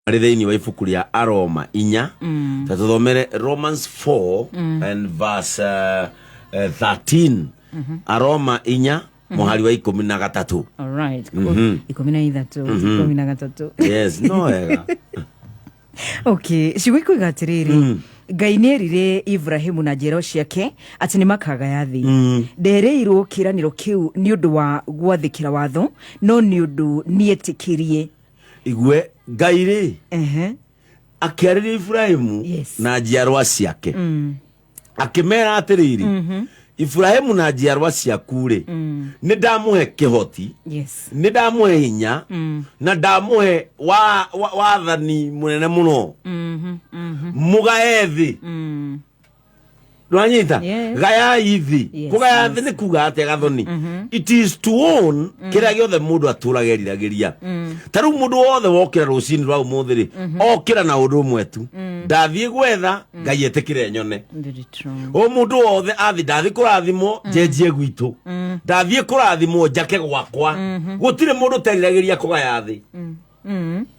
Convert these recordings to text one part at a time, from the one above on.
Marĩ thĩinĩ wa ibuku rĩa Aroma 4. Ta tũthomere Romans 4 and verse 13. Aroma 4 mũhari wa 13. Alright. 13, 13. Yes, no wega. Okay, ciugo ikuiga atĩrĩrĩ, Ngai nĩ erire Ibrahimu na njiaro ciake atĩ nĩ makagaya thĩ. Ndereirwo kĩĩranĩro kĩu nĩ ũndũ wa gwathĩkĩra watho, no nĩ ũndũ nĩetĩkĩrie. Igue Ngai rĩ akĩarĩria Iburahimu na njiarwa ciake, akĩmera atĩrĩrĩ, Iburahimu na njiarwa ciaku rĩ, nĩ ndamũhe kĩhoti, nĩ ndamũhe hinya na ndamũhe wathani mũnene mũno, mũgae thĩ. Ndwanyita? Yes. Gayai thĩ. Kũgaya thĩ nĩ kuga atĩa, Gathoni? It is to own kĩrĩa gĩothe mũndũ atũraga eriragĩria. Ta rĩu mũndũ wothe wokĩra rũcinĩ rwa ũmũthĩ rĩ, okĩra na ũndũ ũmwe tu, ndathiĩ gwetha Ngai etĩkĩre nyone. Very true. O mũndũ wothe athi, ndathiĩ kũrathimwo njenjie gwitũ, ndathiĩ kũrathimwo njake gwakwa. Gũtirĩ mũndũ ũteriragĩria kũgaya thĩ.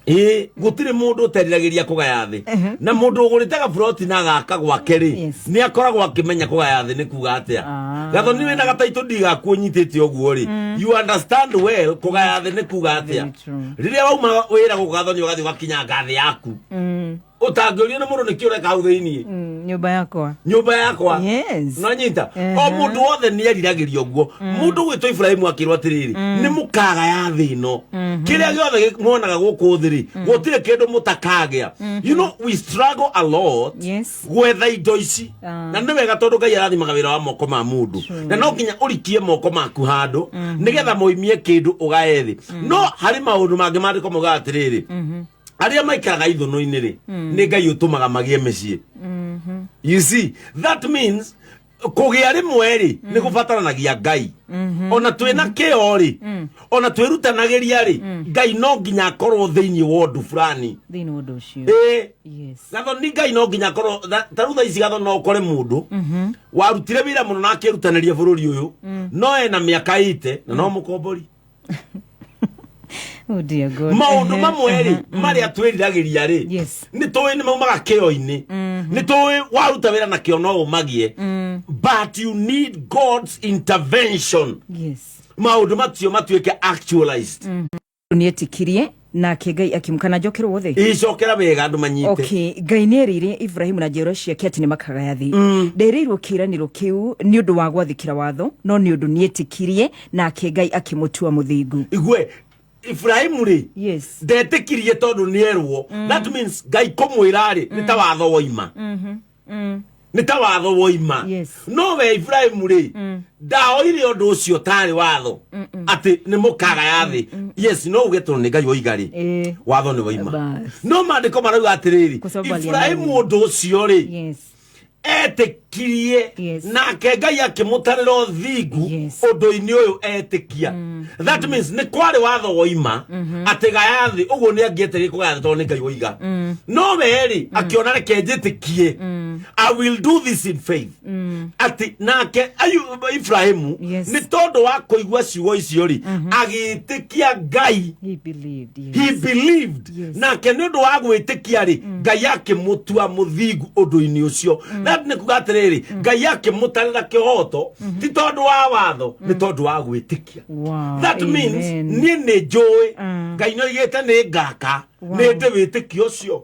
Ĩĩ, gũtirĩ mũndũ ũteriragĩria kũgaya thĩ. Na mũndũ ũgũrĩte gaburoti na agaka gwake rĩ, nĩ akoragwo akĩmenya kũgaya thĩ nĩ kuga atĩa. Gathoni, wĩna gataitũ ndigaku ũnyitĩte ũguo rĩ, you understand well kũgaya thĩ nĩ kuga atĩa. Very true. Rĩrĩa wauma wĩra gũkũ, Gathoni, ũgathiĩ ũgakinyanga thĩ yaku, ũtangĩũrio nĩ mũndũ nĩkĩ ũreka hau thĩiniĩ. Nyũmba yakwa. Nyũmba yakwa. Nonyita o mũndũ wothe nĩ eriragĩria ũguo. Mũndũ gwĩtwo Ibrahimu akĩrwo atĩrĩrĩ, nĩ mũkagaya thĩ ĩno, kĩrĩa gĩothe muonaga gũkũ thĩ rĩ, gũtirĩ kĩndũ mũtakagĩa. You know we struggle a lot gwetha indo ici. Na nĩ wega tondũ Ngai arathimaga wĩra wa moko ma mũndũ, na no nginya ũrikie moko maku handũ nĩgetha moimie kĩndũ ũgae thĩ. No harĩ maũndũ mangĩ maandĩko maugaga atĩrĩrĩ, arĩa maikaraga ithũnũ-inĩ rĩ, nĩ Ngai ũtũmaga magĩe mĩciĩ. You see, that means kũgĩa rĩmwe rĩ, nĩ gũbataranagia Ngai. Ona twĩna kĩo rĩ, ona twĩrutanagĩria rĩ, Ngai no nginya akorwo thĩinĩ wa ũndũ fulani. Thĩinĩ wa ũndũ ũcio. Ĩĩ. Yes. Gathoni, Ngai no nginya akorwo ta rĩu thaa ici, Gathoni, no ũkore mũndũ warutire wĩra mũno na akĩrutanĩria bũrũri ũyũ, no ena mĩaka 80 na no mũkombori. Oh dear God. Maũndũ mamwe rĩ, marĩa twĩriragĩria rĩ, nĩ tũĩ nĩ maumaga kĩo-inĩ, nĩ tũĩ waruta wĩra na kĩo no ũmagie, but you need God's intervention maũndũ macio matuĩke actualized. Nĩetĩkirie nake Ngai akĩmũkana. Njokerwo wothe? Icokera wega andũ manyite. Okay, Ngai nĩ erĩire Ibrahimu na njiarwa ciake atĩ nĩ makagaya thĩ. Ndereirwo kĩĩranĩro kĩu nĩ ũndũ wa gwathĩkĩra watho, no nĩ ũndũ nĩetĩkirie nake Ngai akĩmũtua mũthingu. Igue, Ibrahimu rĩ, ndetĩkirie tondũ nĩerwo. That means Ngai kũmwĩra rĩ, nĩ ta watho woima, nĩ ta watho woima. No we Ibrahimu rĩ, ndaoire ũndũ ũcio tarĩ watho atĩ nĩ mũkagaya thĩ. Yes, no uge tondũ nĩ Ngai woiga rĩ, watho nĩ woima. Bas. No maandĩko marauga atĩrĩrĩ, Kwa sababu Ibrahimu aliamini. ũndũ ũcio rĩ, etĩkirie nake Ngai akĩmũtarĩra ũthingu ũndũ-inĩ ũyũ etĩkia. That means nĩ kwarĩ watho woima atĩ gaya thĩ ũguo, nĩ angĩetereire kũgaya thĩ tondũ nĩ Ngai woiga. No we rĩ, akĩona reke njĩtĩkie, I will do this in faith, atĩ nake Ibrahimu nĩ tondũ wa kũigua ciugo icio rĩ, agĩtĩkia Ngai. He believed. Yes. He believed. Nake nĩ ũndũ wa gwĩtĩkia rĩ, Ngai akĩmũtua mũthingu ũndũ-inĩ ũcio. That nĩ kuga atĩrĩrĩ, Ngai akĩmũtarĩra kĩhoto ti tondũ wa watho, nĩ tondũ wa gwĩtĩkia. That means Amen. niĩ nĩ njũĩ Ngai nĩ oigĩte nĩ ngaka, nĩ ndĩ wĩtĩkio ũcio.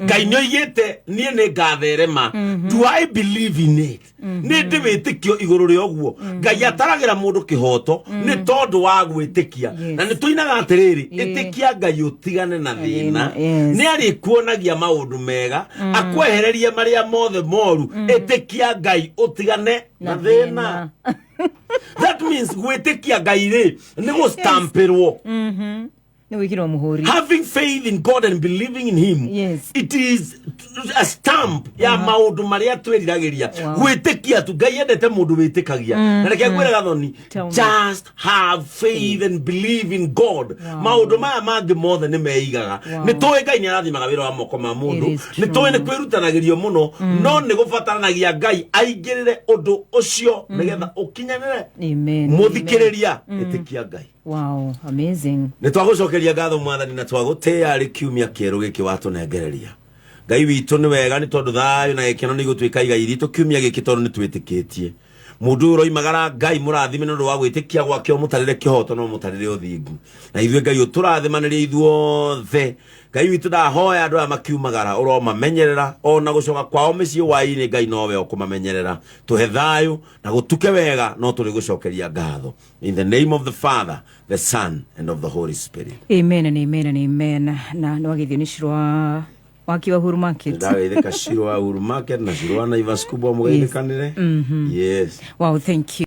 Ngai nĩ oigĩte niĩ nĩ ngatherema. Do I believe in it? Nĩ ndĩ wĩtĩkio igũrũ rĩa ũguo? Ngai ataragĩra mũndũ kĩhoto nĩ tondũ wa gwĩtĩkia. Na nĩ tũinaga atĩrĩrĩ, ĩtĩkia Ngai ũtigane na thĩna, nĩ arĩkuonagia maũndũ mega, akwehererie marĩa mothe moru. Ĩtĩkia Ngai ũtigane na thĩna. That means gwĩtĩkia Ngai rĩ, nĩ gũstampĩrwo. Nĩ gwĩkĩrwo mũhũri. Having faith in God and believing in him, it is a stamp ya maũndũ marĩa twĩriragĩria. Gwĩtĩkia tu. Ngai endete mũndũ wĩtĩkagia. Na reke ngwĩre, Gathoni, Tell me. just have faith and believe in God. Maũndũ maya mangĩ mothe nĩ meigaga. Nĩ tũĩ Ngai nĩ arathimaga wĩra wa moko ma mũndũ, It is nĩ tũĩ nĩ true. kwĩrutanagĩrio mũno, no nĩ gũbataranagia Ngai aingĩrĩre ũndũ ũcio nĩgetha ũkinyanĩre. Amen. Mũthikĩrĩria, ĩtĩkia Ngai. Wow, amazing. Nä twagåcokeria ngatho Mwathani na twagåtä arä kiumia kĩerũ gĩkĩ watũnengereria. Ngai witũ, nĩ wega nĩ tondũ thayũ na gĩkeno nĩ igũtuĩka igai ritũ kiumia gĩkĩ, tondũ nĩ twĩtĩkĩtie mũndũ ũyũ ũroimagara. Ngai, mũrathime nĩ ũndũ wa gwĩtĩkia gwake, ũmũtarĩre kĩhoto na ũmũtarĩre ũthingu. Na ithuĩ, Ngai, ũtũrathimanĩrie ithuothe. Ngai witũ, ndahoya andũ aya makiumagara ũromamenyerera ona gũcoka kwao mĩciĩ hwaĩ-inĩ. Ngai, nowe ũkũmamenyerera. Tũhe thayũ na gũtuke wega, no tũrĩ gũcokeria ngatho. In the name of the Father, the Son and of the Holy Spirit. Amen and amen and amen. Na nĩ wagĩthio nĩ Ciro wa waki wa Uhuru Market. Ndageithĩka Ciro wa Uhuru Market na Ciro wa Naivas kubwa, mũgeithĩkanĩre. Yes. Wow, thank you.